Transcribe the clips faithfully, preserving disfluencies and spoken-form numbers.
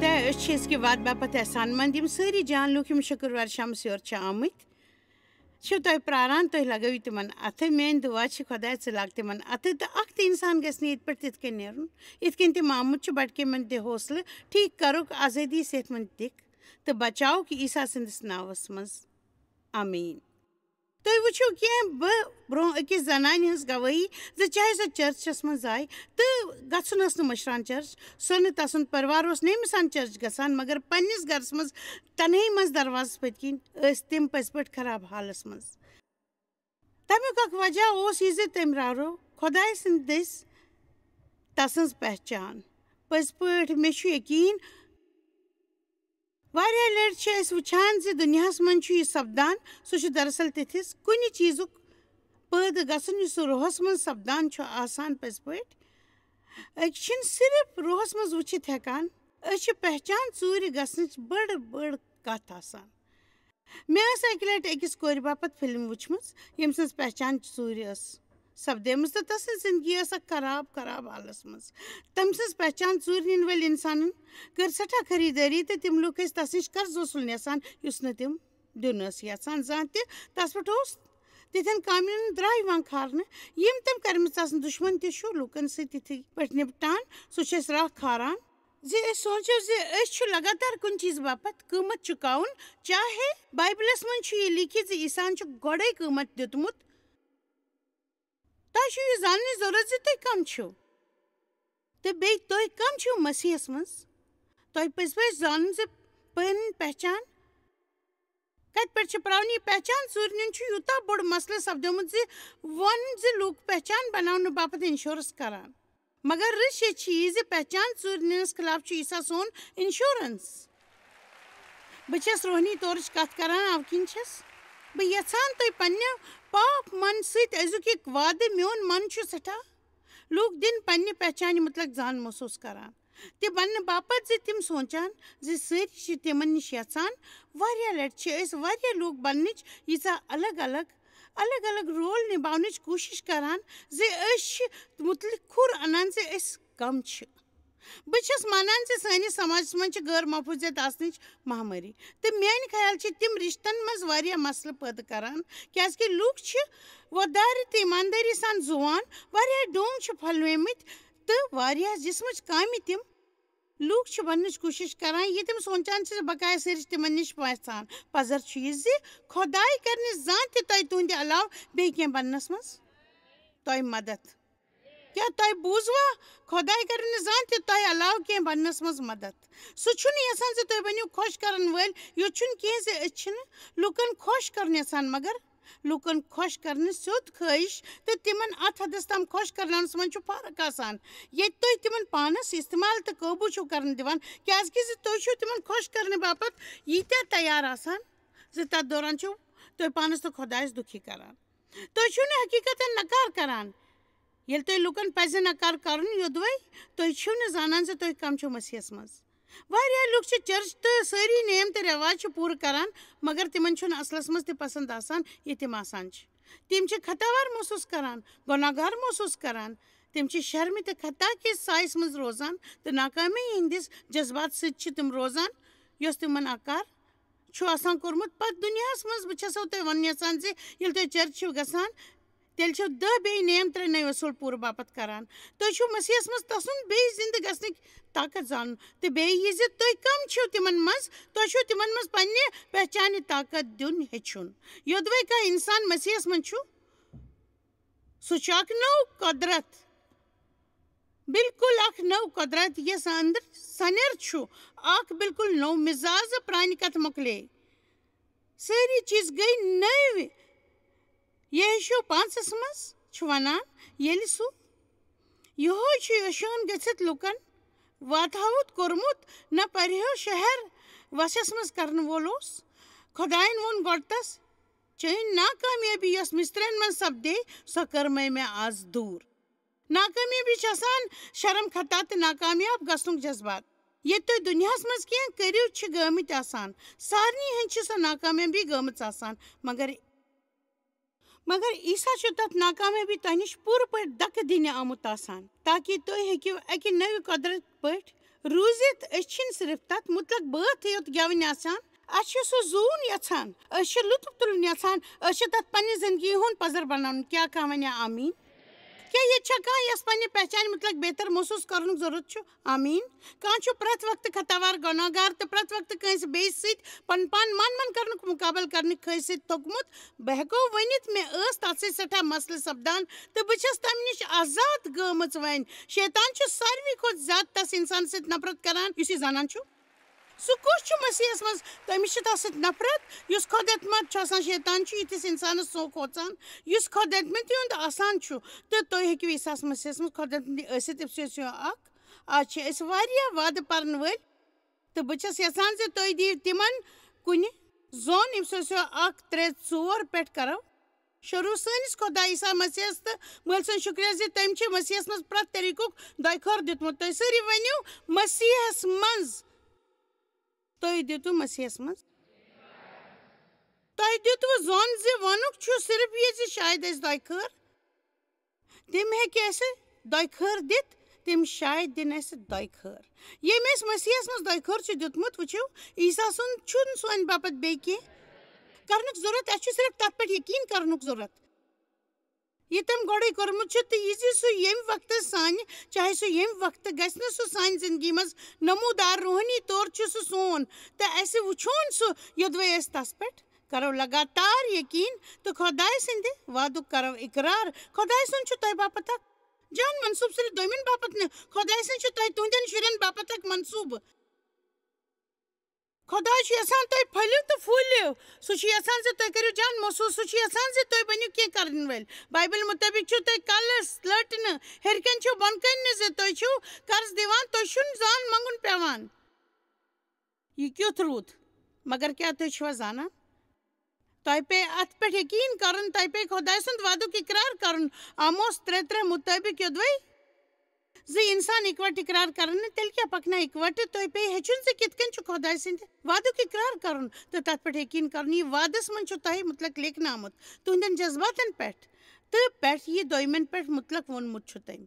تہٕ أسۍ چھِ أزکہِ وعدٕ باپتھ احسان مند، یِم سٲری جان لوٗکھ یِم شُکروار شامَس یور چھِ آمٕتۍ۔ چھِو تۄہہِ پرٛاران، تُہۍ لگٲوِو تِمن اَتھٕ۔ میٛٲنۍ دُعا چھِ، خۄداے، ژٕ لاگ تِمن اَتھٕ، تہٕ اکھ تہِ اِنسان گژھِ نہٕ ییٚتہِ پٮ۪ٹھ تِتھ کٔنۍ نیرُن، یِتھ کٔنۍ تِم آمُت چھُ۔ بَٹہٕ کیمن دِ حوصلہٕ، ٹھیٖک کرُکھ، آزٲدی صحت مند دِکھ، تہٕ بچاوُکھ عیسیٰ سٕنٛدِس ناوَس منٛز۔ آمیٖن۔ تُہۍ وٕچھِو کینٛہہ، بہٕ برونٛہہ أکِس زنانہِ ہٕنٛز گوٲہی زِ چاہے سۄ چرچس منٛز آیہِ تہٕ گژھُن ٲس نہٕ مٔشران چرچ، سۄ نہٕ تسُنٛد پریوار اوس نہٕ أمِس سان چرچ گژھان، مگر پننِس گرس منٛز تنہٲیی منٛز دروازس پٔتۍ کِنۍ ٲسۍ تِم پٔزۍ پٲٹھۍ خراب حالس منٛز۔ تمیُک اکھ وجہ اوس یہِ زِ تٔمۍ راورو خۄداے سٕنٛدِ دٔسۍ تسٕنٛز پہچان۔ پٔزۍ پٲٹھۍ، مےٚ چھُ یقیٖن، واریاہ لٹہِ چھِ أسۍ وٕچھان زِ دُنیاہَس منٛز چھُ یہِ سپدان، سُہ چھُ دراصل تِتھِس کُنہِ چیٖزُک پٲدٕ گژھُن، یُس سُہ روحَس منٛز سپدان چھُ آسان۔ پٔزۍ پٲٹھۍ، أسۍ چھِنہٕ صرف روحَس منٛز وٕچھِتھ ہٮ۪کان، أسۍ چھِ پہچان ژوٗرِ گژھنٕچ بٔڑ بٔڑ کتھ آسان۔ مےٚ ٲس اَکہِ لٹہِ أکِس کورِ باپتھ فلم وٕچھمٕژ، ییٚمۍ سٕنٛز پہچان ژوٗرِ ٲس سپدیمٕژ تہٕ تسٕنٛز زندگی ٲس اکھ خراب، خراب حالس منٛز۔ تٔمۍ سٕنٛز پہچان ژوٗرِ نِنہٕ وٲلۍ انسانن کٔر سٮ۪ٹھاہ خریدٲری تہٕ تِم لوٗکھ ٲسۍ تس نِش قرض وصوٗل یژھان، یُس نہٕ تِم دیُن ٲس یژھان زانٛہہ تہِ۔ تس پٮ۪ٹھ اوس تِتھٮ۪ن کامٮ۪ن ہُنٛد درٛاے یِوان کھارنہٕ، یِم تٔمۍ کٔرمٕژ آسہٕ۔ دُشمن تہِ چھُ لوٗکن سۭتۍ تِتھٕے پٲٹھۍ نپٹان۔ سُہ چھُ اَسہِ راہ کھاران زِ أسۍ سونٛچو زِ أسۍ چھِ لگاتار کُنہِ چیٖزٕ باپتھ قۭمتھ چُکاوُن، چاہے بایبلس منٛز چھُ یہِ لیٖکھِتھ زِ عیسیٰ ہن چھُ گۄڈَے قۭمتھ دیُتمُت۔ تۄہہِ چھُ یہِ زاننٕچ ضروٗرت زِ تُہۍ کم چھِو، تہٕ بیٚیہِ تُہۍ کم چھِو مسیحس منٛز۔ تۄہہِ پزِ پزِ زانُن زِ پنٕنۍ پہچان کتہِ پٮ۪ٹھ چھِ پراوٕنۍ۔ یہِ پہچان ژوٗرِ نیُن چھُ یوٗتاہ بوٚڑ مسلہٕ سپدیومُت زِ وۄنۍ زِ لوٗکھ پہچان بناونہٕ باپتھ انشورنس کران، مگر رٕژ شیٚچھ چھِ یہِ زِ پہچان ژوٗرِ نِنس خلاف چھُ عیسیٰ سون انشورنس۔ بہٕ چھَس روحٲنی طورٕچ کتھ کران، اَوٕ کِنۍ چھَس بہٕ یژھان تُہۍ پننہِ پاپ من سۭتۍ أزیُک یہِ وعدٕ، میون من چھُ سٮ۪ٹھاہ لوٗکھ دِن پننہِ پہچانہِ مُتعلق زان محسوٗس کران تہِ بننہٕ باپتھ زِ تِم سونٛچان زِ سٲری چھِ تِمن نِش یژھان۔ واریاہ لٹہِ چھِ أسۍ واریاہ لوٗکھ بننٕچ ییٖژاہ الگ الگ، الگ الگ رول نباونٕچ کوٗشش کران زِ أسۍ چھِ مُتعلق کھُر انان زِ أسۍ کم چھِ۔ بہٕ چھَس مانان زِ سٲنِس سماجس منٛز چھِ غٲر محفوٗظیت آسنٕچ مہامٲری، تہٕ میانہِ خیال چھِ تِم رشتن منٛز واریاہ مسلہٕ پٲدٕ کران، کیازِ کہِ لوٗکھ چھِ وۄدارِ تہٕ ایماندٲری سان زُوان، واریاہ ڈوٗنۍ چھِ پھۄلویمٕتۍ، تہٕ واریاہ جسمٕچ کامہِ تِم لوٗکھ چھِ بننٕچ کوٗشش کران، یہِ تِم سونٛچان چھِ زِ بقایا سٲری چھِ تِمن نِش وژھان۔ پزر چھُ یہِ زِ خۄداے کرِ نہٕ زانٛہہ تہِ تۄہہِ تُہنٛدِ علاوٕ بیٚیہِ کینٛہہ بننس منٛز تۄہہِ مدد۔ کیٛاہ تۄہہِ بوٗزوا؟ خۄداے کرِ نہٕ زانٛہہ تہِ تۄہہِ علاوٕ کینٛہہ بننس منٛز مدد۔ سُہ چھُنہٕ یژھان زِ تُہۍ بٔنِو خۄش کرن وٲلۍ۔ یوت چھُنہٕ کینٛہہ زِ أسۍ چھِنہٕ لوٗکن خۄش کرُن یژھان، مگر لوٗکن خۄش کرنہٕ سیوٚد خٲہِش تہٕ تِمن اتھ حدس تام خۄش کرناونس منٛز چھُ فرق آسان۔ ییٚتہِ تُہۍ تِمن پانس استعمال تہٕ قوبوٗ چھِو کرنہٕ دِوان، کیازِ کہِ زِ تُہۍ چھِو تِمن خۄش کرنہٕ باپتھ ییٖتیٛاہ تیار آسان زِ تتھ دوران چھِو تُہۍ پانس تہٕ خۄدایس دُکھی کران۔ تُہۍ چھِو نہٕ حقیقتن نکار کران۔ ییٚلہِ تۄہہِ لوٗکن پزِ نکار کرُن، یوٚدوے تُہۍ چھِو نہٕ زانان زِ تُہۍ کم چھِو مسیحس منٛز۔ واریاہ لوٗکھ چھِ چرچ تہٕ سٲری نیم تہٕ رٮ۪واج چھِ پوٗرٕ کران، مگر تِمن چھُنہٕ اصلس منٛز تہِ پسند آسان، یہِ تِم آسان چھِ۔ تِم چھِ ختاوار محسوٗس کران، گۄناہ گار محسوٗس کران۔ تِم چھِ شرمہِ تہٕ خطا کِس سایس منٛز روزان تہٕ ناکٲمی ہٕنٛدِس جذبات سۭتۍ چھِ تِم روزان، یۄس تِمن آکار چھُ آسان کوٚرمُت۔ پتہٕ دُنیاہس منٛز، بہٕ چھسو تۄہہِ ونُن یژھان زِ ییٚلہِ تُہۍ چرچ چھِو گژھان، تیٚلہِ چھِو دَہ بیٚیہِ نیم ترٛےٚ نٔوۍ اصوٗل پوٗرٕ باپتھ کران۔ تُہۍ چھِو مسیحس منٛز تسُنٛد بیٚیہِ زِندٕ گژھنٕکۍ طاقت زانُن، تہٕ بیٚیہِ یہِ زِ تُہۍ کم چھِو تِمن منٛز، تۄہہِ چھُو تِمن منٛز پننہِ پہچانہِ طاقت دیُن ہیٚچھُن۔ یوٚدوے کانٛہہ انسان مسیحس منٛز چھُ، سُہ چھُ اکھ نٔو قۄدرت، بالکل اکھ نٔو قۄدرت، یس أنٛدر سنیر چھُ، اکھ بالکل نوٚو مزاج۔ پرانہِ کتھ مۄکلے، سٲری چیٖز گٔے نٔوۍ۔ یہشو پانٛژس منٛز چھُ ونان، ییٚلہِ سُہ یہوے چھُ یوشون گٔژھِتھ لوٗکن واتہاوُت کوٚرمُت، نہ پرہیو شہر وسس منٛز کرن وول اوس۔ خۄداین ووٚن گۄڈٕ تس، چٲنۍ ناکامیٲبی یۄس مصرین منٛز سپدے، سۄ کٔرمے مےٚ از دوٗر۔ ناکامیٲبی چھِ آسان شرم، خطا تہٕ ناکامیاب گژھنُک جذبات۔ ییٚتہِ تُہۍ دُنیاہس منٛز کینٛہہ کٔرِو چھِ گٲمٕتۍ آسان، سارنٕے ہٕنٛز چھِ سۄ ناکامیٲبی گٲمٕژ آسان، مگر مگر عیسیٰ چھُ تتھ ناکامیٲبی تۄہہِ نِش پوٗرٕ پٲٹھۍ دکہٕ دِنہِ آمُت آسان، تاکہِ تُہۍ ہیٚکِو اکہِ نٔوِ قۄدرت پٲٹھۍ روٗزِتھ، أسۍ چھِنہٕ صرف تَتھ مُتعلق بٲتھٕے یوت گٮ۪وٕنۍ آسان، اَسہِ چھُ سُہ زوٗن یَژھان، أسۍ چھِ لُطُف تُلُن یَژھان، أسۍ چھِ تَتھ پنٛنہِ زِندگی ہُنٛد پَزر بَناوُن۔ کیٛاہ کانٛہہ وَنہِ آمیٖن؟ کیٛاہ ییٚتہِ چھا کانٛہہ یَس پنٛنہِ پہچانہِ مُتعلق بہتر محسوٗس کَرنُک ضروٗرت چھُ؟ آمیٖن۔ کانٛہہ چھُ پرٛٮ۪تھ وقتہٕ خطاوار، گۄناہ گار تہٕ پرٛٮ۪تھ وقتہٕ کٲنٛسہِ بیٚیِس سۭتۍ پَنُن پان من من کَرنُک مُقابلہٕ کَرنٕکۍ خٲہِش سۭتۍ تھوٚکمُت۔ بہٕ ہٮ۪کو ؤنِتھ، مےٚ ٲس تَتھ سۭتۍ سٮ۪ٹھاہ مسلہٕ سَپدان تہٕ بہٕ چھَس تَمہِ نِش آزاد گٔمٕژ وۄنۍ۔ شیطان چھُ ساروی کھۄتہٕ زیادٕ تَس اِنسانَس سۭتۍ نفرت کَران، یُس یہِ زانان چھُ۔ سُہ کُس چھُ مسیحَس منٛز؟ تٔمِس چھِ تَس سۭتۍ نفرت۔ یُس خۄد اعتماد چھُ آسان، شیطان چھُ یِتھِس اِنسانَس سُہ کھوژان۔ یُس خۄد اعتمٲدی ہُنٛد آسان چھُ، تہٕ تُہۍ ہیٚکِو عیسیٰ ہَس مسیحَس منٛز خۄد اعتمٲدی ٲسِتھ۔ اِفسیسیو اَکھ۔ آز چھِ أسۍ واریاہ وعدٕ پَرَن وٲلۍ، تہٕ بہٕ چھَس یَژھان زِ تُہۍ دِیِو تِمَن کُنہِ زوٚن۔ اِفسیسیو اَکھ، ترٛےٚ، ژور پٮ۪ٹھ کَرو شروٗع۔ سٲنِس خۄدا عیسیٰ مسیحَس تہٕ مٲلۍ سُنٛد شُکریہ زِ تٔمۍ چھِ مسیحَس منٛز پرٛٮ۪تھ طریٖقُک دۄیہِ خٲر دیُتمُت۔ تُہۍ سٲری ؤنِو، مسیحَس منٛز۔ تُہۍ دیُتوُ مسیحَس منٛز؟ تۄہہِ دیُتوُ زوٚن زِ وَنُک چھُ صرف یہِ زِ شاید اَسہِ دۄیہِ خٲر؟ تٔمۍ ہیٚکہِ اَسہِ دۄیہِ خٲر دِتھ، تٔمۍ شاید دِنۍ اَسہِ دۄیہِ خٲر۔ ییٚمۍ اَسہِ مسیحَس منٛز دۄیہِ خٲر چھُ دیُتمُت، وٕچھِو، عیسیٰ سُنٛد چھُنہٕ سانہِ باپتھ بیٚیہِ کینٛہہ کَرنُک ضوٚرَتھ، اَسہِ چھُ صرف تَتھ پٮ۪ٹھ یقیٖن کَرنُک ضوٚرَتھ، یہِ تٔمۍ گۄڈَے کوٚرمُت چھُ، تہٕ یہِ زِ سُہ ییٚمہِ وقتہٕ سانہِ، چاہے سُہ ییٚمہِ وقتہٕ گژھِ نہٕ سُہ سانہِ زِندگی منٛز نموٗدار، روحٲنی طور چھُ سُہ سون، تہٕ اَسہِ وٕچھون سُہ یوٚدوَے أسۍ تَس پٮ۪ٹھ کَرو لگاتار یقیٖن تہٕ خۄداے سٕنٛدِ وعدُک کَرو اقرار۔ خۄداے سُنٛد چھُ تۄہہِ باپتھ اَکھ جان منصوٗبہٕ، صرف دوٚیمٮ۪ن باپتھ نہٕ، خۄداے سٕنٛد چھُ تۄہہِ تُہٕنٛدٮ۪ن شُرٮ۪ن باپتھ اَکھ منصوٗبہٕ۔ خۄداے چھُ یَژھان تُہۍ پھٔلِو تہٕ پھوٗلِو۔ سُہ چھُ یَژھان زِ تُہۍ کٔرِو جان محسوٗس۔ سُہ چھُ یَژھان زِ تُہۍ بٔنِو کینٛہہ کَرَن وٲلۍ۔ بایبل مُطٲبِق چھُو تُہۍ کَلَس لٔٹۍ نہٕ، ہیٚرِ کَنہِ چھُو، بۄنہٕ کَنہِ نہٕ، زِ تُہۍ چھُو قرض دِوان، تُہۍ چھُنہٕ زان منٛگُن پٮ۪وان۔ یہِ کیُتھ روٗد؟ مگر کیٛاہ تُہۍ چھِوا زانان؟ تۄہہِ پیٚیہِ اَتھ پٮ۪ٹھ یقیٖن کَرُن، تۄہہِ پیٚیہِ خۄداے سُنٛد وعدُک اقرار کَرُن۔ آموس ترٛےٚ ترٛےٚ مُطٲبِق یوٚدوَے زِ اِنسان اِکوَٹہٕ اِقرار کَرَن نہٕ، تیٚلہِ کیٛاہ پَکنایہِ اِکوَٹہٕ؟ تۄہہِ پیٚیہِ ہیٚچھُن زِ کِتھ کٔنۍ چھُ خۄداے سٕنٛدِ وعدُک اِقرار کَرُن تہٕ تَتھ پٮ۪ٹھ یقیٖن کَرُن۔ یہِ وعدَس منٛز چھُ تۄہہِ مُتعلق لیکھنہٕ آمُت، تُہٕنٛدٮ۪ن جذباتَن پٮ۪ٹھ تہٕ پٮ۪ٹھ یہِ دوٚیمٮ۪ن پٮ۪ٹھ مُتعلق ووٚنمُت چھُ تٔمۍ۔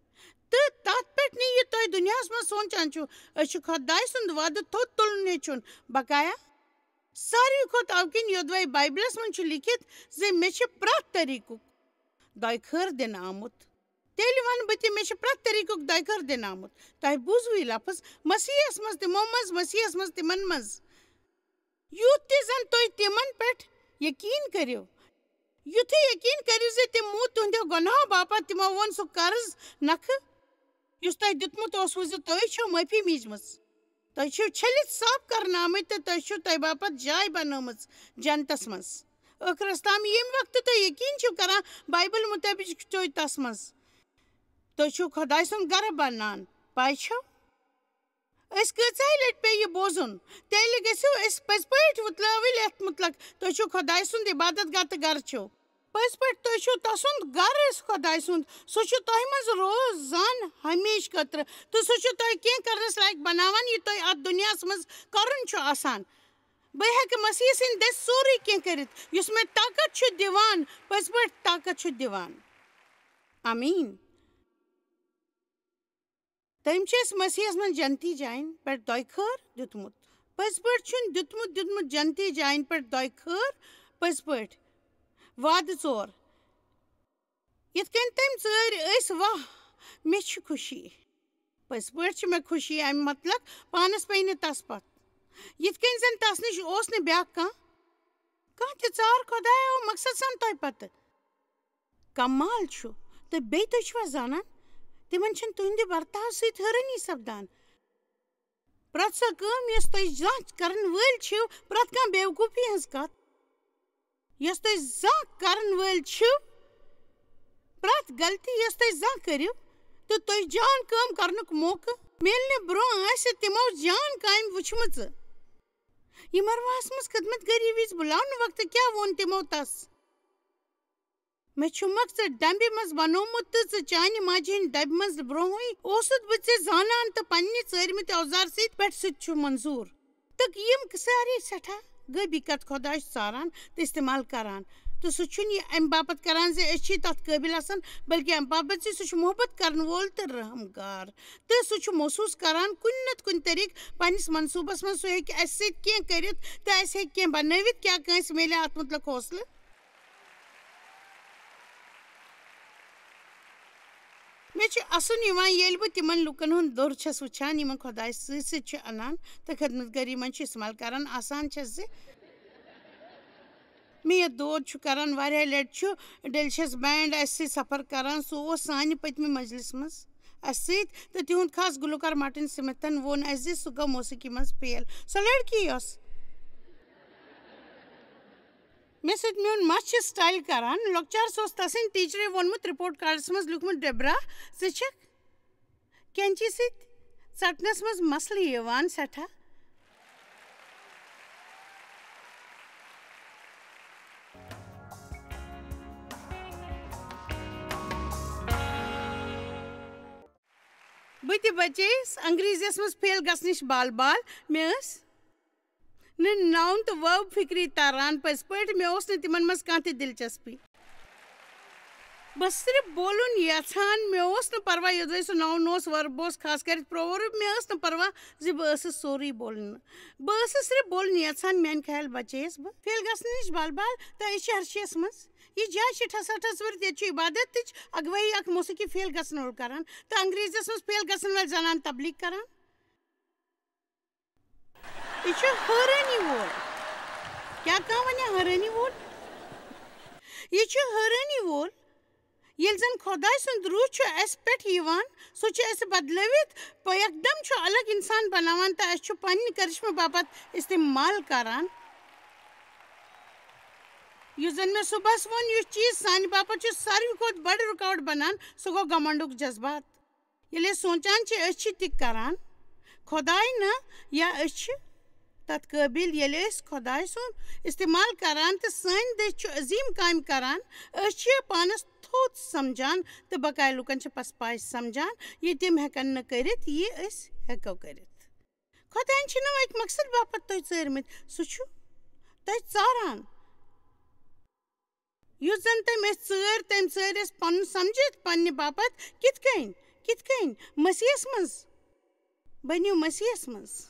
تہٕ تَتھ پٮ۪ٹھ نہٕ یہِ تُہۍ دُنیاہَس منٛز سونٛچان چھِو۔ أسۍ چھِ خۄداے سُنٛد وعدٕ تھوٚد تُلُن ہیٚچھُن۔ بقایا ساروی کھۄتہٕ اَوٕ کِنۍ یوٚدوَے بایبلَس منٛز چھُ لیٖکھِتھ زِ مےٚ چھِ پرٛٮ۪تھ طریٖقُک دۄیہِ خٲر دِنہٕ آمُت۔ تیٚلہِ وَنہٕ بہٕ تہِ، مےٚ چھِ پرٛٮ۪تھ طریٖقُک دۄیہِ خٲر دِنہٕ آمُت۔ تۄہہِ بوٗزوُ یہِ لفظ؟ مسیحَس منٛز، تِمو منٛز، مسیحَس منٛز، تِمَن منٛز۔ یُتھ تہِ زَن تُہۍ تِمَن پٮ۪ٹھ یقیٖن کٔرِو، یُتھُے یقیٖن کٔرِو زِ تِم موٗد تُہٕنٛدیو گۄناہو باپتھ، تِمو ووٚن سُہ قرض نکھٕ، یُس تۄہہِ دیُتمُت اوسوُ زِ تُہۍ چھِو معٲفی میٖجمٕژ۔ تُہۍ چھِو چھٔلِتھ صاف کرنہٕ آمٕتۍ تہٕ تُہۍ چھِو تۄہہِ باپتھ جاے بنٲومٕژ جنتس منٛز۔ ٲخرس تام ییٚمہِ وقتہٕ تُہۍ یقیٖن چھِو کران، بایبل مُطٲبِق چھِو تُہۍ تس منٛز۔ تُہۍ چھِو خۄداے سُنٛد گرٕ بنان۔ پاے چھو؟ أسۍ کۭژاہہِ لٹہِ پیٚیہِ یہِ بوزُن؟ تیٚلہِ گٔژھِو أسۍ پٔزۍ پٲٹھۍ وُتلٲوٕلۍ یتھ مُتعلق۔ تُہۍ چھِو خۄداے سُنٛد عبادت گاہ تہٕ گرٕ چھِو۔ پٔزۍ پٲٹھۍ تُہۍ چھِو تسُنٛد گرٕ، خۄداے سُنٛد۔ سُہ چھُ تۄہہِ منٛز روزان ہمیشہٕ خٲطرٕ۔ تہٕ سُہ چھُ تۄہہِ کینٛہہ کرنس لایق بناوان، یہِ تۄہہِ اتھ دُنیاہس منٛز کرُن چھُ آسان۔ بہٕ ہیٚکہٕ مسیح سٕنٛدِ دٔسۍ سورُے کینٛہہ کٔرِتھ، یُس مےٚ طاقت چھُ دِوان، پٔزۍ پٲٹھۍ طاقت چھُ دِوان۔ آمیٖن۔ تٔمۍ چھِ اَسہِ مسیحس منٛز جنتی جاین پٮ۪ٹھ دۄیہِ خٲر دیُتمُت۔ پٔزۍ پٲٹھۍ چھُن دیُتمُت، دیُتمُت جنتی جاین پٮ۪ٹھ دۄیہِ خٲر۔ پٔزۍ پٲٹھۍ۔ وعدٕ ژور۔ یِتھ کٔنۍ تٔمۍ ژٲرۍ أسۍ، واہ، مےٚ چھِ خوشی۔ پٔزۍ پٲٹھۍ چھِ مےٚ خوشی، اَمہِ مطلب پانَس پیٚیہِ نہٕ تَس پَتھ۔ یِتھ کٔنۍ زَن تَس نِش اوس نہٕ بیٛاکھ کانٛہہ۔ کانٛہہ تہِ ژار خۄدایو مقصد سان تۄہہِ پَتہٕ۔ کمال چھُ، تہٕ بیٚیہِ تُہۍ چھِوا زانان، تِمن چھِنہٕ تُہٕنٛدِ برتاو سۭتۍ حٲرٲنی سپدان۔ پرٛٮ۪تھ سۄ کٲم، یۄس تُہۍ زانٛہہ کرن وٲلۍ چھِو، پرٛٮ۪تھ کانٛہہ بیوقوٗفی ہٕنٛز کتھ، یۄس تُہۍ زانٛہہ کرن وٲلۍ چھِو، پرٛٮ۪تھ غلطی، یۄس تُہۍ زانٛہہ کٔرِو، تہٕ تُہۍ جان کٲم کرنُک موقعہٕ میلنہٕ برٛونٛہہ آسہِ تِمو جان کامہِ وُچھمٕژٕ۔ یہِ مرواہس منٛز خدمت گٲری وِزِ بُلاونہٕ وقتہٕ کیٛاہ ووٚن تِمو تس؟ مےٚ چھُمکھ ژٕ ڈمبہِ منٛز بنوومُت تہٕ ژٕ چانہِ ماجہِ ہٕنٛدِ ڈبہِ منٛز برونٛہٕے اوسُتھ بہٕ ژےٚ زانان تہٕ پننہِ ژٲرمٕتہِ اوزار سۭتۍ پٮ۪ٹھ سۭتۍ چھُ منظوٗر۔ تہٕ یِم سارے سٮ۪ٹھاہ غٲبی کتھٕ خۄداے چھُ ژاران تہٕ استعمال کران۔ تہٕ سُہ چھُنہٕ یہِ اَمہِ باپتھ کران زِ أسۍ چھِ تَتھ قٲبِل آسان، بلکہِ اَمہِ باپتھ زِ سُہ چھُ محبت کرن وول تہٕ رحم گار۔ تہٕ سُہ چھُ محسوٗس کران کُنہِ نتہٕ کُنہِ طریٖقہٕ پننِس منصوٗبس منٛز سُہ ہیٚکہِ اَسہِ سۭتۍ کینٛہہ کٔرِتھ تہٕ اَسہِ ہیٚکہِ کینٛہہ بنٲوِتھ۔ کیٛاہ کٲنٛسہِ میلہِ اَتھ مُتعلق حوصلہٕ؟ مےٚ چھُ اَسُن یِوان، ییٚلہِ بہٕ تِمن لُکن ہُنٛد دوٚر چھَس وٕچھان، یِمن خۄداے سۭتۍ سۭتۍ چھِ اَنان تہٕ خدمت گٲری منٛز چھِ استعمال کران۔ آسان چھَس زِ مےٚ یَتھ دود چھُ کران، واریاہ لٹہِ چھُ ڈیلشس بینڈ اَسہِ سۭتۍ سفر کران۔ سُہ اوس سانہِ پٔتمہِ مجلس منٛز اَسہِ سۭتۍ، تہٕ تِہُنٛد خاص گلوکار مارٹن سمتھن ووٚن اَسہِ زِ سُہ گوٚو موسیقی منٛز فیل۔ سۄ لڑکی یۄس مےٚ سۭتۍ میون مَس چھِ سٹایل کران، لۄکچارس اوس تسٕنٛدۍ ٹیچرے ووٚنمُت، رپورٹ کارڈس منٛز لیوٗکھمُت، "ڈیبرا، ژٕ چھکھ کینچی سۭتۍ ژٹنس منٛز مسلہٕ یِوان سٮ۪ٹھاہ۔" بہٕ تہِ بچییس انگریزیس منٛز فیل گژھنٕچ بال بال۔ مےٚ ٲس نہٕ ناوُن تہٕ وٲو فِکری تران۔ پٔزۍ پٲٹھۍ، مےٚ اوس نہٕ تِمن منٛز کانٛہہ تہِ دلچسپی۔ بہٕ ٲسٕس صرف بولُن یژھان۔ مےٚ اوس نہٕ پرواہ، یوٚدوَے سُہ ناوُن اوس، ؤرب اوس، خاص کٔرِتھ پروؤرب، مےٚ ٲس نہٕ پرواہ زِ بہٕ ٲسٕس سورُے بولُن۔ بہٕ ٲسٕس صرف بولُن یژھان، میانہِ خیال بچییس بہٕ فیل گژھنہٕ نِش بال بال۔ تہٕ أسۍ چھِ ہرشیس منٛز۔ یہِ جاے چھِ ٹھسا ٹھس ؤرِتھ، ییٚتہِ چھُ عبادتٕچ اگوٲیی اکھ موسیقی فیل گژھن وول کران تہٕ انگریزس منٛز فیل گژھن والہِ زنان تبلیغ کران۔ یہِ چھُ حٲرٲنی وول۔ کیٛاہ کانٛہہ وَنہِ حٲرٲنی وول؟ یہِ چھُ حٲرٲنی وول۔ ییٚلہِ زَن خۄداے سُنٛد روح چھُ اَسہِ پٮ۪ٹھ یِوان، سُہ چھُ اَسہِ بدلٲوِتھ، پَ-، یکدم چھُ الگ اِنسان بناوان تہٕ اَسہِ چھُ پننہِ کرشمہٕ باپتھ استعمال کران۔ یُس زَن مےٚ صُبحس ووٚن، یُس چیٖز سانہِ باپتھ چھُ ساروی کھۄتہٕ بٔڑ رُکاوٹ بنان، سُہ گوٚو گمنڈُک جذبات۔ ییٚلہِ أسۍ سونٛچان چھِ، أسۍ چھِ تہِ کران، خۄداے نہٕ، یا أسۍ چھِ تَتھ قٲبِل، ییٚلہِ أسۍ خۄداے سُنٛد استعمال کران تہٕ سٲنۍ دٔسۍ چھُ عظیٖم کامہِ کران، أسۍ چھِ پانَس تھوٚد سمجھان تہٕ بقایا لُکن چھِ پسپاش سمجھان، یہِ تِم ہٮ۪کن نہٕ کٔرِتھ، یہِ أسۍ ہٮ۪کو کٔرِتھ۔ خۄدایَن چھِنہٕ اَکہِ مقصد باپتھ تُہۍ ژٲرمٕتۍ، سُہ چھُ تۄہہِ ژاران۔ یُس زن تٔمۍ أسۍ ژٲرۍ، تٔمۍ ژٲرۍ أسۍ پنُن سمجھِتھ پننہِ باپتھ۔ کِتھ کٔنۍ؟ کِتھ کٔنۍ؟ مسیحس منٛز۔ بٔنِو مسیحس منٛز۔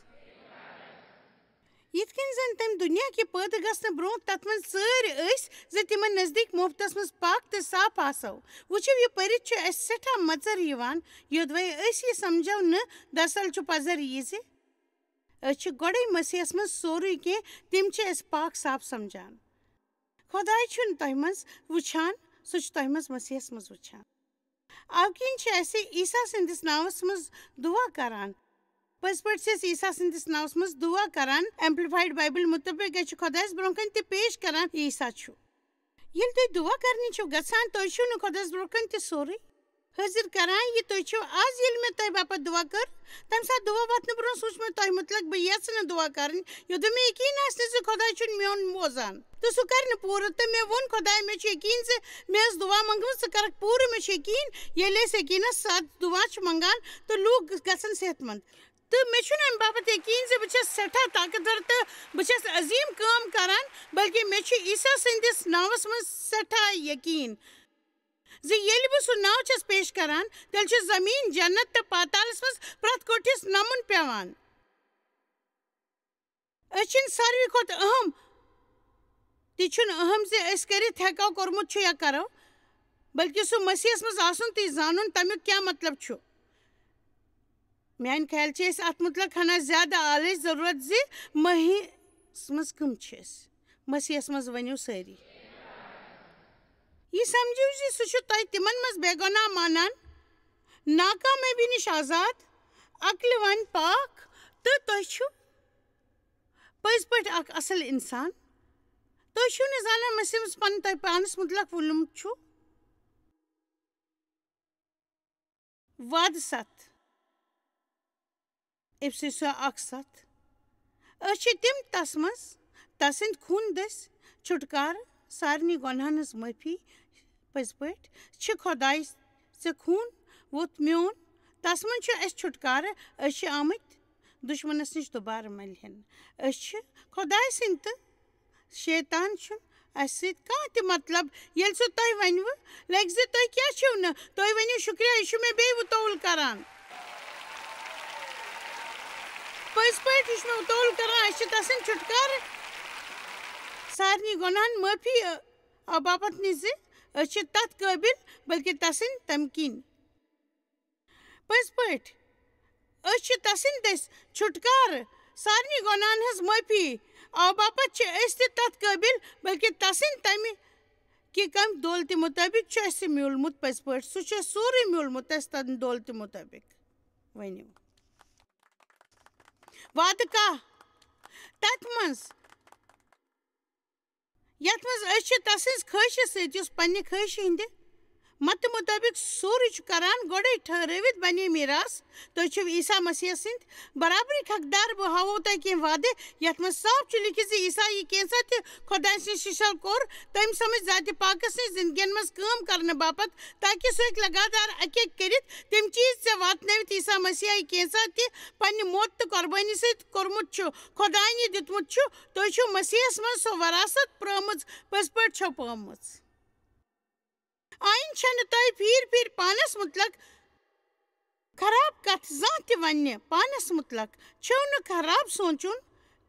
یِتھ کٔنۍ زن تٔمۍ دُنیا کہِ پٲدٕ گژھنہٕ برونٛہہ تتھ منٛز ژٲرۍ أسۍ زِ تِمن نزدیٖک مُفتس منٛز پاک تہٕ صاف آسو۔ وٕچھِو، یہِ پٔرِتھ چھُ اَسہِ سٮ۪ٹھاہ مژر یِوان، یوٚدوَے أسۍ یہِ سمجھو نہٕ، دراصل چھُ پزر یہِ زِ أسۍ چھِ گۄڈَے مسیحس منٛز سورُے کینٛہہ، تِم چھِ أسۍ پاک صاف سمجھان۔ خۄداے چھُنہٕ تۄہہِ منٛز وٕچھان، سُہ چھُ تۄہہِ منٛز مسیحس منٛز وٕچھان۔ اَوٕ کِنۍ چھِ اَسہِ عیسیٰ سٕنٛدِس ناوَس منٛز دُعا کران۔ پٔزۍ پٲٹھۍ چھِ أسۍ عیسیٰ سٕنٛدِس ناوَس منٛز دُعا کران۔ ایمپلیفائیڈ بائبل مُطٲبِق أسۍ چھِ خۄدایَس برٛونٛہہ کَنہِ تہِ پیش کران عیسیٰ چھُ۔ ییٚلہِ تُہۍ دُعا کرنہِ چھِو گژھان، تُہۍ چھِو نہٕ خۄدایَس برٛونٛہہ کَنہِ تہِ سورُے حٲضِر کران، یہِ تُہۍ چھِو آز، ییٚلہِ مےٚ تۄہہِ باپتھ دُعا کٔر، تَمہِ ساتہٕ دُعا وۄتھنہٕ برٛونٛہہ سوٗنٛچ مےٚ تۄہہِ مُتعلق، بہٕ یَژھٕ نہٕ دُعا کَرٕنۍ، یوٚدوٕ مےٚ یقیٖن آسہِ نہٕ زِ خۄداے چھُنہٕ میون بوزان۔ تہٕ سُہ کَرِ نہٕ پوٗرٕ۔ تہٕ مےٚ ووٚن، "خۄداے، مےٚ چھُ یقیٖن زِ مےٚ ٲس دُعا منٛگمٕژ، ژٕ کَرَکھ پوٗرٕ۔ مےٚ چھُ یقیٖن، ییٚلہِ أسۍ یقیٖنَس ساتہٕ دُعا چھِ منٛگان تہٕ لوٗکھ گژھن صحت مند۔" تہٕ مےٚ چھُنہٕ اَمہِ باپتھ یقیٖن زِ بہٕ چھَس سٮ۪ٹھاہ طاقتور تہٕ بہٕ چھَس عظیٖم کٲم کران، بلکہِ مےٚ چھُ عیسیٰ سٕنٛدِس ناوَس منٛز سٮ۪ٹھاہ یقیٖن زِ ییٚلہِ بہٕ سُہ ناو چھَس پیش کران، تیٚلہِ چھُ زٔمیٖن، جنت تہٕ پاتالَس منٛز پرٛٮ۪تھ کُٹھِس نَمُن پٮ۪وان۔ أسۍ چھِنہٕ ساروی کھۄتہٕ اہم، تہِ چھُنہٕ اہم زِ أسۍ کٔرِتھ ہٮ۪کو، کوٚرمُت چھُ یا کرو، بلکہِ سُہ مسیحس منٛز آسُن تہٕ یہِ زانُن تَمیُک کیٛاہ مطلب چھُ۔ میانہِ خیال چھِ أسۍ اَتھ مُتعلق ہنا زیادٕ آلٕچ ضروٗرت زِ مٔہیس منٛز کٕم چھِ أسۍ؟ مسیحس منٛز ؤنِو سٲری۔ یہِ سمجھِو زِ سُہ چھُ تۄہہِ تِمن منٛز بے گۄناہ مانان، ناکامیٲبی نِش آزاد، عقلہِ وَن پاک، تہٕ تۄہہِ چھُ پٔزۍ پٲٹھۍ اکھ اصل انسان۔ تُہۍ چھِو نہٕ زانان مسیحس منٛز پنُن تۄہہِ پانس مُتعلق ووٚنمُت چھُ۔ وعدٕ ستھ۔ اِفسیسیو اکھ ستھ۔ أسۍ چھِ تِم تس منٛز، تسٕنٛدِ خوٗنہٕ دٔسۍ چھُٹکارٕ، سارنٕے گۄناہن ہٕنٛز معٲفی۔ پٔزۍ پٲٹھۍ چھِ خۄداے ژےٚ خوٗن ووٚتھ میون، تس منٛز چھُ اَسہِ چھُٹکارٕ۔ أسۍ چھِ آمٕتۍ دُشمنس نِش دُبارٕ ملہِ ہن۔ أسۍ چھِ خۄداے سٕنٛدۍ تہٕ شیطان چھُ اَسہِ سۭتۍ کانٛہہ تہِ مطلب، ییٚلہِ سُہ تۄہہِ ونِوٕ، لگہِ زِ تُہۍ کیٛاہ چھِو نہٕ، تُہۍ ؤنِو، "شُکریہ، یہِ چھُ مےٚ بیٚیہِ وُتول کران۔" پٔزۍ پٲٹھۍ، یہِ چھُ مےٚ وُتول کران، اَسہِ چھِ تَسٕنٛدۍ چھُٹکارٕ سارنٕے گۄناہن معٲفی، اَ، اَ، باپتھ نِش زِ أسۍ چھِ تَتھ قٲبِل، بلکہِ تَسٕنٛدۍ تَمہِ کِنۍ۔ پٔزۍ پٲٹھۍ، أسۍ چھِ تَسٕنٛدۍ دٔسۍ چھُٹکارٕ، سارنٕے گۄناہن ہٕنٛز معٲفی۔ اَوٕ باپتھ چھِ أسۍ تہِ تَتھ قٲبِل، بلکہِ تَسٕنٛدۍ تَمہِ کہِ کَمہِ دولتہِ مُطٲبِق چھُ اَسہِ میوٗلمُت پٔزۍ پٲٹھۍ۔ سُہ چھُ اَسہِ سورُے میوٗلمُت، اَسہِ تَمہِ دولتہِ مُطٲبِق۔ ؤنِو۔ وعدٕ کاہ، تَتھ منٛز یَتھ منٛز أسۍ چھِ تَسٕنٛز خٲہِشہِ سۭتۍ، یُس پنٛنہِ خٲہِشہِ ہِنٛدِ متہٕ مُطٲبِق سورُے چھُ کران، گۄڈَے ٹھٔہرٲوِتھ بنے میٖراث۔ تُہۍ چھِو عیسیٰ مسیحس سٕنٛدۍ برابرٕکۍ حقدار۔ بہٕ ہاوو تۄہہِ کینٛہہ وعدٕ، یَتھ منٛز صاف چھُ لیکھِتھ زِ عیسیٰ یی کینٛژھا تہِ خۄداے سٕنٛدِ شِشل کوٚر، تٔمۍ سٕنٛز ذاتِ پاکس نِش زِندگین منٛز کٲم کرنہٕ باپتھ، تاکہِ سُہ ہیٚکہِ لگاتار اَکہِ اَکہِ کٔرِتھ تِم چیٖز ژےٚ واتنٲوِتھ۔ عیسیٰ مسیحا یی کینٛژھا تہِ پنٛنہِ موت تہٕ قۄربٲنی سۭتۍ کوٚرمُت چھُ، خۄداین یہِ دیُتمُت چھُ، تُہۍ چھِو مسیحس منٛز سۄ وراثت پرٛٲومٕژ، پٔزۍ پٲٹھۍ چھو پٲومٕژ۔ آیِن چھَنہٕ تۄہہِ پھیٖرۍ پھیٖرۍ پانس مُتلق خراب کتھ زانٛہہ تہِ وننہِ۔ پانس مُتلق چھُو نہٕ خراب سونٛچُن۔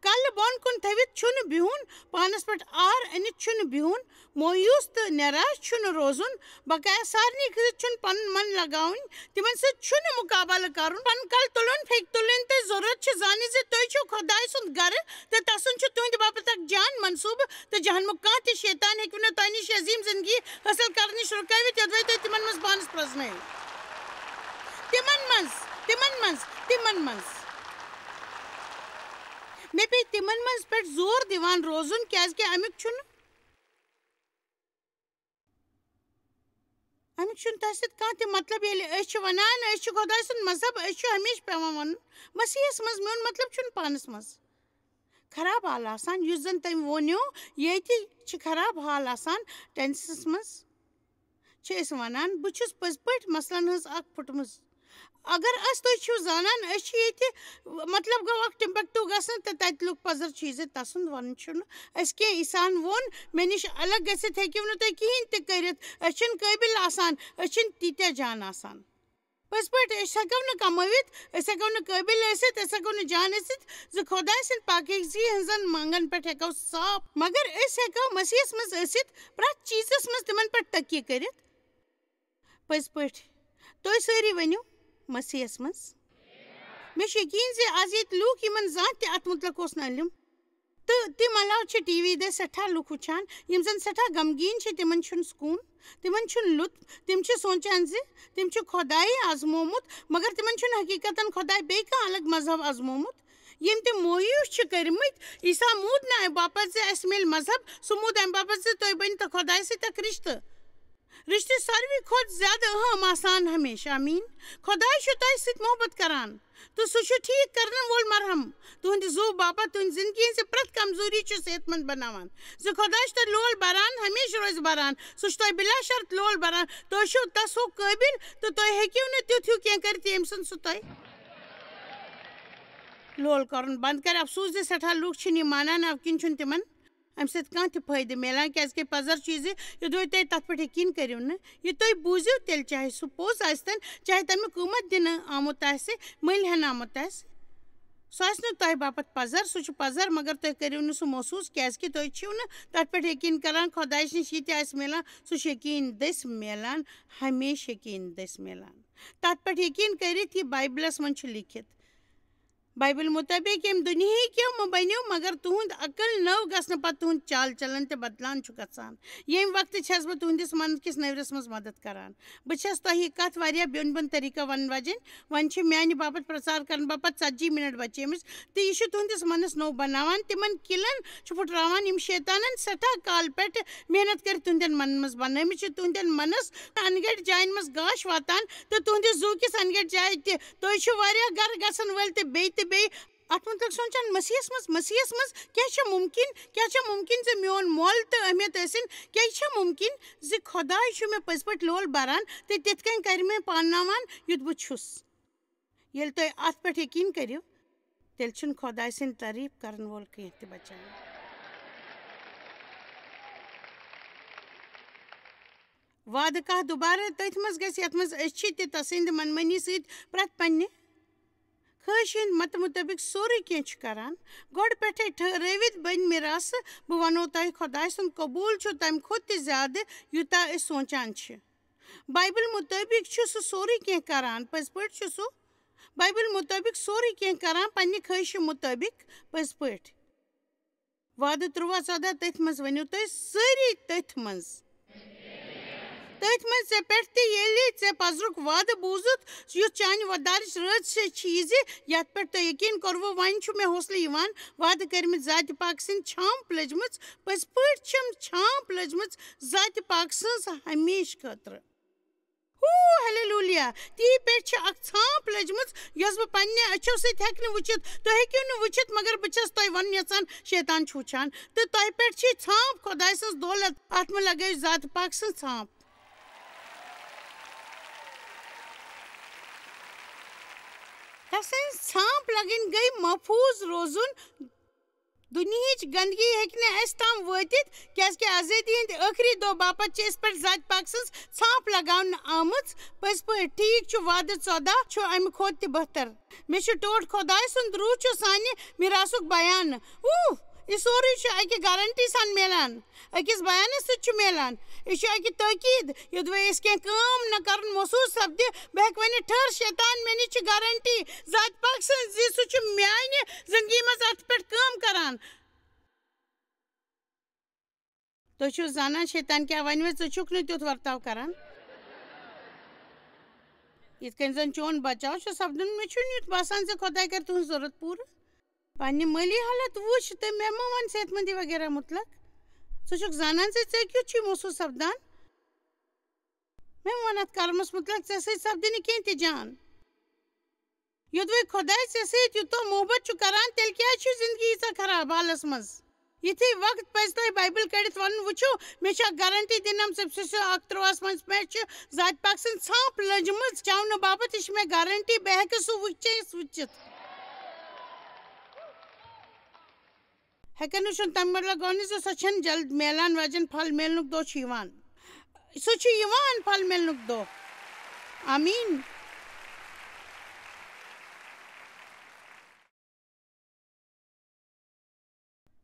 کلہٕ بۄن کُن تھٲوِتھ چھُنہٕ بِہُن، پانس پٮ۪ٹھ آر أنِتھ چھُنہٕ بِہُن، مویوٗس تہٕ نِراش چھُنہٕ روزُن۔ بقایا سارنٕے سۭتۍ چھُنہٕ پنُن من لگاوُن، تِمن سۭتۍ چھُنہٕ مُقابلہٕ کرُن۔ پنُن کلہٕ تُلُن، پھیٚکہِ تُلٕنۍ تہٕ ضروٗرت چھِ زانٕنۍ زِ تُہۍ چھِو خۄداے سُنٛد گرٕ تہٕ تسُنٛد چھُ تُہنٛدِ باپتھ اکھ جان منصوٗبہٕ، تہٕ جہنمُک کانٛہہ تہِ شیطان ہیٚکہِ نہٕ تۄہہِ نِش عظیٖم زندگی حٲصِل کرنٕچ رُکٲوِتھ، یوٚدوَے تُہۍ تِمن منٛز پانس پرٛزنٲیِو۔ تِمن منٛز، تِمن منٛز، تِمن منٛز۔ مےٚ پیٚیہِ تِمن منٛز پٮ۪ٹھ زور دِوان روزُن، کیٛازِ کہِ اَمیُک چھُنہٕ اَمیُک چھُنہٕ تۄہہِ سۭتۍ کانٛہہ تہِ مطلب۔ ییٚلہِ أسۍ چھِ وَنان، أسۍ چھِ خۄداے سُنٛد مذہب، أسۍ چھُ ہمیشہِ پٮ۪وان وَنُن، مسیحس منٛز میون مطلب چھُنہٕ پانَس منٛز خراب حال آسان، یُس زَن تٔمۍ ووٚنیو، ییٚتہِ چھِ خراب حال آسان ٹٮ۪نسَس منٛز۔ چھِ أسۍ وَنان، بہٕ چھُس پٔزۍ پٲٹھۍ مسلن ہٕنٛز اکھ پھٕٹمٕژ۔ اگر أسۍ، تُہۍ چھِو زانان، أسۍ چھِ ییٚتہِ، مطلب گوٚو اکھ ٹِمبکٹو گژھُن تہٕ تَتہِ لُکھ پَزر چھُ یہِ زِ تَسُنٛد وَنُن چھُنہٕ اَسہِ کینٛہہ۔ عیسیٰ ہن ووٚن، "مےٚ نِش الگ گٔژھِتھ ہیٚکِو نہٕ تُہۍ کِہیٖنۍ تہِ کٔرِتھ، أسۍ چھِنہٕ قٲبِل آسان، أسۍ چھِنہٕ تیٖتیٛاہ جان آسان۔" پٔزۍ پٲٹھۍ، أسۍ ہٮ۪کو نہٕ کمٲوِتھ، أسۍ ہٮ۪کو نہٕ قٲبِل ٲسِتھ، أسۍ ہٮ۪کو نہٕ جان ٲسِتھ زِ خۄداے سٕنٛدِ پاکیزگی ہٕنٛزن منٛگن پٮ۪ٹھ ہٮ۪کو صاف، مگر أسۍ ہٮ۪کو مسیحس منٛز ٲسِتھ، پرٛٮ۪تھ چیٖزس منٛز تِمن پٮ۪ٹھ تٔکیہِ کٔرِتھ۔ پٔزۍ پٲٹھۍ، تُہۍ سٲری ؤنِو، مسیحس منٛز۔ مےٚ چھُ یقیٖن زِ از ییٚتہِ لوٗکھ، یِمن زانٛہہ تہِ اتھ مُتلق اوس نہٕ علم، تہٕ تِم علاوٕ چھِ ٹی وی دٔسۍ سٮ۪ٹھاہ لُکھ وٕچھان، یِم زَن سٮ۪ٹھاہ غمگیٖن چھِ، تِمَن چھُنہٕ سکوٗن، تِمَن چھُنہٕ لُطف، تِم چھِ سونٛچان زِ تِم چھِ خۄدایہِ آزمومُت، مگر تِمَن چھُنہٕ حقیٖقتاً خۄداے بیٚیہِ کانٛہہ الگ مذہب آزمومُت۔ یِم تِم مویوٗس چھِ کٔرمٕتۍ، عیسیٰ موٗد نہٕ اَمہِ باپتھ زِ اَسہِ میلہِ مذہب، سُہ موٗد اَمہِ باپتھ زِ تُہۍ بٔنۍ تو خۄدایہِ سۭتۍ اکھ رِشتہٕ۔ رِشتہٕ چھِ ساروی کھۄتہٕ زیادٕ اہم آسان ہمیشہِ۔ آمیٖن۔ خۄداے چھُ تۄہہِ سۭتۍ محبت کران۔ تہٕ سُہ چھُ ٹھیٖک کرن وول مرہم۔ تُہنٛدِ زُو باپتھ تُہنٛدِ زندگی ہٕنٛز پرٛٮ۪تھ کمزوری چھُ صحت مند بناوان۔ زِ خۄداے چھُ تۄہہِ لول بران، ہمیشہِ روزِ بران۔ سُہ چھُ تۄہہِ بلا شرط لول بران۔ تُہۍ چھِو تس ہیوٗ قٲبِل تہٕ تُہۍ ہیٚکِو نہٕ تیُتھ ہیوٗ کینٛہہ کٔرِتھ، ییٚمہِ سُنٛد سُہ تۄہہِ لول کرُن بنٛد کرِ۔ افسوٗس زِ سٮ۪ٹھاہ لوٗکھ چھِنہٕ یہِ مانان، اَمہِ کِنۍ چھُنہٕ تِمن اَمہِ سۭتۍ کانٛہہ تہِ فٲیدٕ میلان، کیٛازِکہِ پَزر چھُ یہِ زِ یوٚدوَے تُہۍ تَتھ پٮ۪ٹھ یقیٖن کٔرِو نہٕ، یہِ تُہۍ بوٗزِو، تیٚلہِ چاہے سُہ پوٚز ٲسۍتَن، چاہے تَمیُک قۭمَتھ دِنہٕ آمُت آسہِ، مٔلۍ ہٮ۪نہٕ آمُت آسہِ، سُہ آسہِ نہٕ تۄہہِ باپتھ پَزر، سُہ چھُ پَزر، مگر تُہۍ کٔرِو نہٕ سُہ محسوٗس، کیٛازِکہِ تُہۍ چھِو نہٕ تَتھ پٮ۪ٹھ یقیٖن کَران۔ خۄدایَس نِش یہِ تہِ آسہِ میلان، سُہ چھُ یقیٖن دٔسۍ میلان، ہمیشہِ یقیٖن دٔسۍ میلان۔ تَتھ پٮ۪ٹھ یقیٖن کٔرِتھ، یہِ بایبلَس منٛز چھُ لیٖکھِتھ۔ بایبل مُطٲبِق ییٚمہِ دُنیاہٕکیو مہٕ بٔنِو، مگر تُہُنٛد عقل نٔو گژھنہٕ پتہٕ تُہُنٛد چال چلن تہِ بدلان چھُ گژھان۔ ییٚمہِ وقتہٕ چھَس بہٕ تُہٕنٛدِس منہٕ کِس نٔوِرَس منٛز مدد کران۔ بہٕ چھَس تۄہہِ یہِ کتھ واریاہ بیوٚن بیوٚن طریٖقہٕ ونہٕ وجن۔ وۄنۍ چھِ میانہِ باپتھ پرچار کرنہٕ باپتھ ژتجی منٹ بچیمٕژ، تہٕ یہِ چھُ تُہٕنٛدِس منَس نوٚو بناوان، تِمن کِلن چھُ پھُٹراوان، یِم شیطانن سٮ۪ٹھاہ کال پٮ۪ٹھ محنت کٔرِتھ تُہٕنٛدٮ۪ن منَن منٛز بنٲومٕژ چھِ۔ تُہٕنٛدٮ۪ن منَس انگٔٹۍ جاین منٛز گاش واتان تہٕ تُہٕنٛدِ زُو کِس انگٔٹۍ جایہِ تہِ۔ تُہۍ چھِو واریاہ گرٕ گژھن وٲلۍ تہٕ بیٚیہِ تہٕ بیٚیہِ۔ اتھ مُتعلق سونٛچان، مسیحس منٛز، مسیحس منٛز کیٛاہ چھےٚ مُمکِن؟ کیٛاہ چھےٚ مُمکِن زِ میون مۄل تہٕ اہمیت ٲسِن؟ کیٛاہ یہِ چھےٚ مُمکِن زِ خۄداے چھُ مےٚ پٔزۍ پٲٹھۍ لول بَران تہٕ تِتھ کٔنۍ کَرِ مےٚ پانناوان، یُتھ بہٕ چھُس؟ ییٚلہِ تُہۍ اتھ پٮ۪ٹھ یقیٖن کٔرِو، تیٚلہِ چھُنہٕ خۄداے سٕنٛدِ تعریٖف کرن وول کینٛہہ تہِ بچان۔ وعدٕ کاہ دوبارٕ تٔتھۍ منٛز گژھِ، یَتھ منٛز أسۍ چھِ تہِ تسٕنٛدِ منمٲنی سۭتۍ پرٛٮ۪تھ پننہِ خٲہِش ہٕنٛدۍ متہٕ مُطٲبِق سورُے کینٛہہ چھِ کران۔ گۄڈٕ پٮ۪ٹھَے ٹھٔہرٲوِتھ بٔنۍ میراثہٕ، بہٕ وَنو تۄہہِ، خۄداے سُنٛد قبوٗل چھُ تَمہِ کھۄتہٕ تہِ زیادٕ، یوٗتاہ أسۍ سونٛچان چھِ۔ بایبل مُطٲبِق چھُ سُہ سورُے کینٛہہ کران۔ پٔزۍ پٲٹھۍ چھُ سُہ، بایبل مُطٲبِق سورُے کینٛہہ کران، پننہِ خٲہِشہِ مُطٲبِق، پٔزۍ پٲٹھۍ۔ وعدٕ تُرٛواہ ژۄداہ، تٔتھۍ منٛز ؤنِو تُہۍ سٲری، تٔتھۍ منٛز۔ تٔتھۍ منٛز ژےٚ پٮ۪ٹھ تہِ، ییٚلہِ ژےٚ پزرُک وعدٕ بوٗزُتھ، یُتھ چانہِ وۄدارٕچ رٲژ چھِ، چھِ یہِ زِ، یَتھ پٮ۪ٹھ تۄہہِ یقیٖن کوٚروٕ، وۄنۍ چھُ مےٚ حوصلہٕ یِوان، وعدٕ کٔرمٕتۍ ذاتِ پاک سٕنٛدۍ چھانٛپ لٔجمٕژ۔ پٔزۍ پٲٹھۍ چھَم چھانٛپ لٔجمٕژ ذاتِ پاک سٕنٛز ہمیشہٕ خٲطرٕ۔ ہو، ہلیلویا! تی پٮ۪ٹھ چھِ اکھ ژھانٛپ لٔجمٕژ، یۄس بہٕ پننہِ أچھو سۭتۍ ہٮ۪کہٕ نہٕ وٕچھِتھ۔ تُہۍ ہیٚکِو نہٕ وٕچھِتھ، مگر بہٕ چھَس تۄہہِ وَنُن یَژھان، شیطان چھُ وٕچھان۔ تہٕ تۄہہِ پٮ۪ٹھ چھِ ژھانٛپ خۄداے سٕنٛز دولت، اَتھ منٛز لَگٲیِو ذاتِ پاک سٕنٛز ژھانٛپ۔ تسٕنٛز ژھانٛپ لگٕنۍ گٔے محفوٗظ روزُن۔ دُنیہٕچ گندگی ہیٚکہِ نہٕ اَسہِ تام وٲتِتھ، کیازِ کہِ آزٲدی ہٕنٛدِ ٲخری دۄہ باپتھ چھِ أسۍ پٮ۪ٹھ ذاتِ پاک سٕنٛز ژھانٛپ لگاونہٕ آمٕژ۔ پٔزۍ پٲٹھۍ، ٹھیٖک چھُ، وعدٕ ژۄداہ چھُ اَمہِ کھۄتہٕ تہِ بہتر۔ مےٚ چھُ ٹوٹھ، خۄداے سُنٛد روح چھُ سانہِ میراثُک بیان۔ اوہ، یہِ سورُے چھُ اَکہِ گارنٹی سان میلان، أکِس بیانَس سۭتۍ چھُ میلان۔ یہِ چھُ اَکہِ تٲکیٖد، یوٚدوَے أسۍ کینٛہہ کٲم نہ کَرُن محسوٗس سپدِ، بہٕ ہٮ۪کہٕ ؤنِتھ، ٹھٔہر، شیطان، مےٚ نِش چھِ گارنٹی ذاتِ پاک سٕنٛز زِ سُہ چھُ میانہِ زندگی منٛز اَتھ پٮ۪ٹھ کٲم کران۔ تُہۍ چھِو زانان، شیطان کیٛاہ وَنہِ وۄنۍ، ژٕ چھُکھ نہٕ تیُتھ ورتاو کران۔ یِتھ کٔنۍ زَن چون بچاو چھُ سپدُن، مےٚ چھُنہٕ یُتھ باسان زِ خۄداے کرِ تُہٕنٛز ضروٗرت پوٗرٕ۔ پننہِ مٲلی حالت وٕچھ تہٕ مےٚ مہ وَن صحت مندی وغیرہ مُتلق۔ ژٕ چھُکھ زانان زِ ژےٚ کیُتھ چھُے محسوٗس سپدان؟ مےٚ وَن اَتھ کرمَس مُتلق، ژےٚ سۭتۍ سپدِ نہٕ کینٛہہ تہِ جان۔ یوٚدوَے خۄداے ژےٚ سۭتۍ یوٗتاہ محبت چھُ کران، تیٚلہِ کیٛازِ چھُے زندگی ییٖژاہ خراب حالس منٛز؟ یِتھُے وقت پزِ تۄہہِ بایبل کٔڑِتھ وَنُن، وٕچھِو، مےٚ چھِ اکھ گارنٹی دِنہٕ آمٕژ، ایفسیسیو اکھ تُرٛواہَس منٛز پٮ۪ٹھ چھِ ذاتِ پاک سٕنٛز ژھانٛپ لٔجمٕژ۔ چاونہٕ باپتھ، یہِ چھِ مےٚ گارنٹی، بہٕ ہٮ۪کہٕ سُہ وٕچھِتھ، وٕچھِتھ۔ ہٮ۪کن نہٕ چھُنہٕ تَمہِ مطلب گوٚو نہٕ زِ سۄ چھَنہٕ جلد میلان واجٮ۪ن، پھل میلنُک دۄہ چھُ یِوان۔ سُہ چھُ یِوان، پھل میلنُک دۄہ۔ آمیٖن۔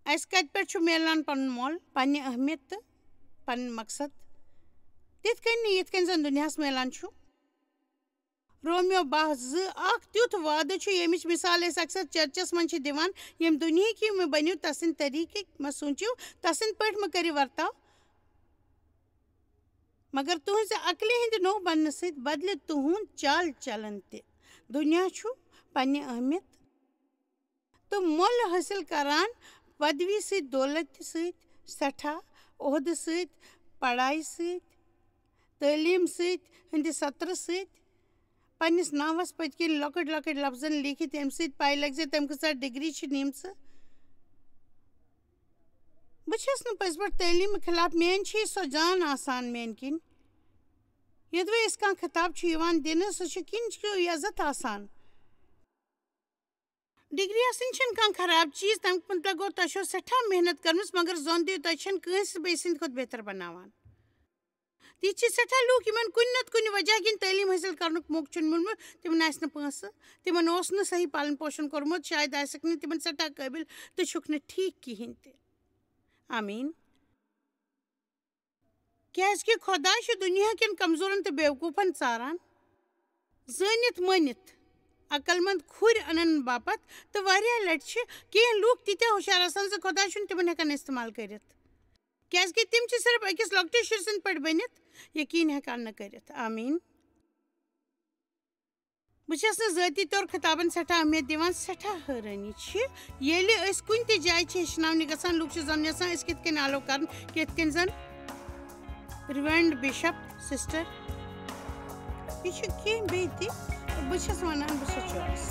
اَسہِ کَتہِ پٮ۪ٹھ چھُ میلان پَنُن مۄل، پَنٕنہِ اہمیت تہٕ پَنٕنۍ مقصد؟ تِتھ کٔنۍ نہٕ یِتھ کٔنۍ زَن دُنیاہَس میلان چھُ۔ رومیو باہ زٕ، اکھ تیُتھ وعدٕ چھُ، ییٚمِچ مثال أسۍ اکثر چرچس منٛز چھِ دِوان، ییٚمہِ دُنیہٕکۍ مہٕ بٔنِو، تسٕنٛدِ طریٖقٕکۍ مہ سوٗنٛچِو، تسٕنٛدِ پٲٹھۍ مہ کٔرِو ورتاو، مگر تُہٕنٛزِ عقلہِ ہٕنٛدِ نوٚو بننہٕ سۭتۍ بدلہِ تُہُنٛد چال چلن تہِ۔ دُنیا چھُ پننہِ اہمیت تہٕ مۄل حٲصِل کران پدوی سۭتۍ، دولتہِ سۭتۍ، سٮ۪ٹھاہ عہدٕ سۭتۍ، پڑھایہِ سۭتۍ، تعلیٖم سۭتۍ، ہٕنٛدِ سترٕ سۭتۍ۔ پننِس ناوس پٔتۍ کِنۍ لۄکٕٹۍ لۄکٕٹۍ لفظن لیٖکھِتھ، ییٚمہِ سۭتۍ پاے لگہِ زِ تٔمۍ کۭژاہ ڈگری چھِ نِمژٕ۔ بہٕ چھَس نہٕ پٔزۍ پٲٹھۍ تعلیٖمہٕ خلاف، میٲنۍ چھِ سۄ جان آسان میٲنۍ کِنۍ۔ یوٚدوَے أسۍ کانٛہہ خطاب چھُ یِوان دِنہٕ، سُہ چھُ کِنچ عزت آسان۔ ڈگری آسٕنۍ چھَنہٕ کانٛہہ خراب چیٖز، تَمیُک مطلب گوٚو تۄہہِ چھو سٮ۪ٹھاہ محنت کٔرمٕژ، مگر زوٚن دِیِو، تۄہہِ چھَنہٕ کٲنٛسہِ بیٚیہِ سٕنٛدِ کھۄتہٕ بہتر بناوان۔ تِتھۍ چھِ سٮ۪ٹھاہ لوٗکھ، یِمن کُنہِ نتہٕ کُنہِ وجہ کِنۍ تعلیٖم حٲصِل کرنُک موقعہٕ چھُنہٕ میوٗلمُت، تِمن آسہِ نہٕ پونٛسہٕ، تِمن اوس نہٕ صحیح پالن پوشن کوٚرمُت، شاید آسٮ۪کھ نہٕ تِمن سٮ۪ٹھاہ قٲبِل تہٕ چھُکھ نہٕ ٹھیٖک کِہیٖنۍ تہِ۔ آمیٖن۔ کیازِ کہِ خۄداے چھُ دُنیا کٮ۪ن کمزورن تہٕ بیوقوٗفن ژاران، زٲنِتھ مٲنِتھ عقل مند کھُرۍ انن باپتھ، تہٕ واریاہ لٹہِ چھِ کینٛہہ لوٗکھ تیٖتیٛاہ ہُشار آسان زِ خۄداے چھُنہٕ تِمن ہٮ۪کان استعمال کٔرِتھ، کیازِ کہِ تِم چھِ صرف أکِس لۄکٹِس شُرۍ سٕنٛدۍ پٲٹھۍ بٔنِتھ یقیٖن ہٮ۪کان نہٕ کٔرِتھ۔ آمیٖن۔ بہٕ چھَس نہٕ ذٲتی طور خطابن سٮ۪ٹھاہ اہمیت دِوان، سٮ۪ٹھاہ حٲرٲنی چھِ، ییٚلہِ أسۍ کُنہِ تہِ جایہِ چھِ ہیٚچھناونہِ گژھان، لوٗکھ چھِ زَن یَژھان أسۍ کِتھ کٔنۍ آلو کَرُن، کِتھ کٔنۍ زَن ریورنڈ بِشپ سسٹر۔ یہِ چھُ کینٛہہ بیٚیہِ تہِ، بہٕ چھَس وَنان، بہٕ چھَس چویِس۔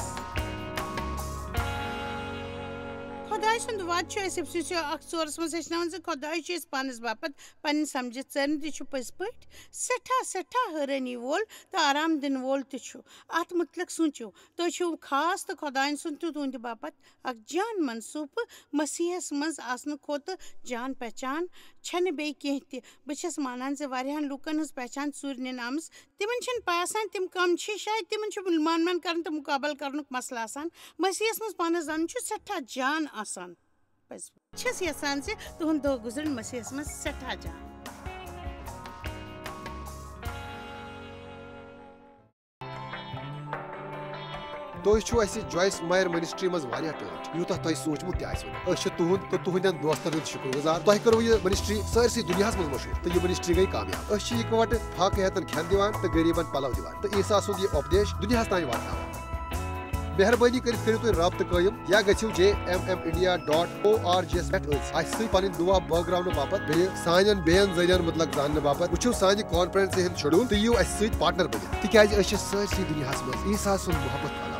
خۄداے سُنٛد وعدٕ چھُ اَسہِ ایفسیسیو اَکھ ژورَس منٛز ہیٚچھناوان زِ خۄداے چھُ اَسہِ پانَس باپَتھ پنٕنۍ سَمجِتھ ژٲرمٕتۍ۔ یہِ چھُ پٔزۍ پٲٹھۍ سٮ۪ٹھاہ، سٮ۪ٹھاہ حٲرٲنی وول تہٕ آرام دِنہٕ وول تہِ چھُ۔ اَتھ مُتعلِق سوٗنٛچِو، تُہۍ چھِو خاص تہٕ خۄدایَن سُنٛد تہٕ تُہٕنٛدِ باپَتھ اَکھ جان منصوٗبہٕ۔ مسیحَس منٛز آسنہٕ کھۄتہٕ جان پہچان چھَنہٕ بیٚیہِ کینٛہہ تہِ۔ بہٕ چھَس مانان زِ واریاہَن لوٗکَن ہٕنٛز پہچان ژوٗرِ نِنہٕ آمٕژ۔ تِمَن چھِنہٕ پَے آسان، تِم کَم چھِ، شاید تِمَن چھُ مان مان کَرُن تہٕ مُقابل کَرنُک مسلہٕ آسان۔ مسیحَس منٛز پانَس زانُن چھُ سٮ۪ٹھاہ جان آسان۔ پٔزۍ پٲٹھۍ۔ بہٕ چھَس یَژھان زِ تُہُنٛد دۄہ گُزرِن مسیحَس منٛز سٮ۪ٹھاہ جان۔ تُہۍ چھِو اَسہِ جویِس مایر منسٹری منٛز واریاہ ٹٲٹھۍ، یوٗتاہ تۄہہِ سوٗنٛچمُت تہِ آسِوٕ نہٕ۔ أسۍ چھِ تُہُنٛد تہٕ تُہٕنٛدٮ۪ن دوستن ہٕنٛدۍ شُکر گُزار۔ تۄہہِ کٔروٕ یہِ منسٹری سٲرسٕے دُنیاہَس منٛز مشہوٗر، تہٕ یہِ منسٹری گٔے کامیاب۔ أسۍ چھِ اِکہٕ وٹہٕ فاقہٕ ہیتن کھٮ۪ن دِوان تہٕ غریٖبن پلو دِوان، تہٕ عیسیٰ سُنٛد یہِ اُپدیش دُنیاہَس تام واتناوان۔ مہربٲنی کٔرِتھ کٔرِو تُہۍ رابطہٕ قٲیِم یا گٔژھِو J M M India dot O R G یَس پٮ۪ٹھ أسۍ اَسہِ سۭتۍ پنٕنۍ دُعا بٲگراونہٕ باپتھ، بیٚیہِ سانٮ۪ن بیٚین ذٔریعن مُتعلق زاننہٕ باپتھ۔ وٕچھِو سانہِ کانفرنسہِ ہُنٛد شیڈول تہٕ یِیِو اَسہِ سۭتۍ پارٹنر بٔنِتھ، تِکیازِ أسۍ چھِ سٲرسٕے دُنیاہَس منٛز عیسیٰ سُنٛد محبت پھٔہلاوان۔